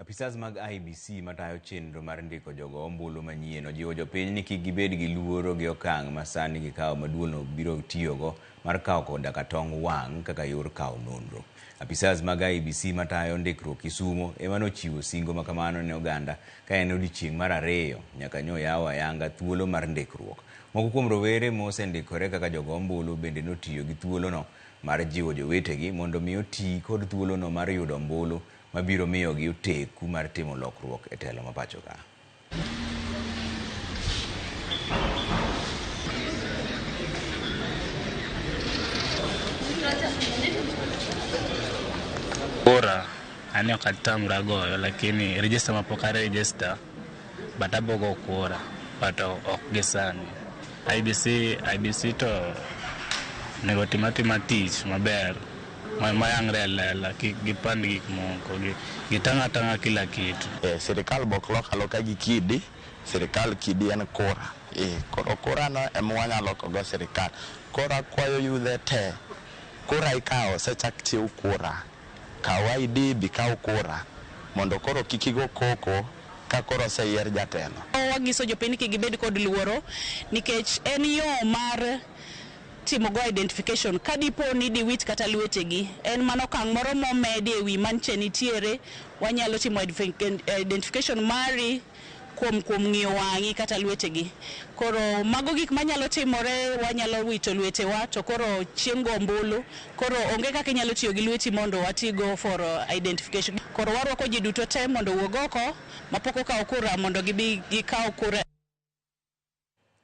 Apisas mag IEBC matayo chenro mar ndiko jogo ombulu manyien ojiwo jopiny ni kik gibed gi luoro gi okang' ma sani gikawo ma duolno biro tiyogo mar kawo koda ka tong wang' kaka yor kawo nonro. Apisas mag IEBC matayo ndikruok Kisumo ema nochiwo singo makamano ne oganda ka en odiochieng' mar ariyo nyaka nyo yaw ayanga thuolo mar ndikruok. Moko kuom rowere mosendikore kaka jogo ombulu bende notiyo gi thuolono mar jiwo jowetegi mondo mi oti kod thuolono mar yudo ombulu mabiro miyogi oteku mar timo lokruok e telo ma pacho ka. Kura ani ok atamra goyo lakini register ma pok a register but abo go kura but ok gi sani. IEBC IEBC to onego otim atima tich maber mayangre e lela kik gipand gik moko gitang' atang'a kila kitu. E, sirikal bok lok aloka gi kidi, sirikal kidi en kura. E, koro kura no ema wanyalo loko go sirikal. Koro akwayo yudhe te, kura ikawo osechak chiw kura. Kaw ID bi kaw kura mondo koro kik igo koko ka koro oseyier jatelo. Wanyiso jopiny ni kik gibed kod luoro nikech en yo mar timo go identification ka dipo ni diwit kata lwetegi en mana okang' moro momedi ewi manche nitiere wanyalo timo identification mari kuom kuom ng'iyo wang'i kata lwetegi. Koro mago gik manyalo timore wanyalo wito lwetewa to koro chieng' go ombulu koro onge kaka inyalo tiyo gi lweti mondo watigo for identification. Koro warwako ji duto te mondo owuog oko mapok okawo kura mondo gibi gikaw kura.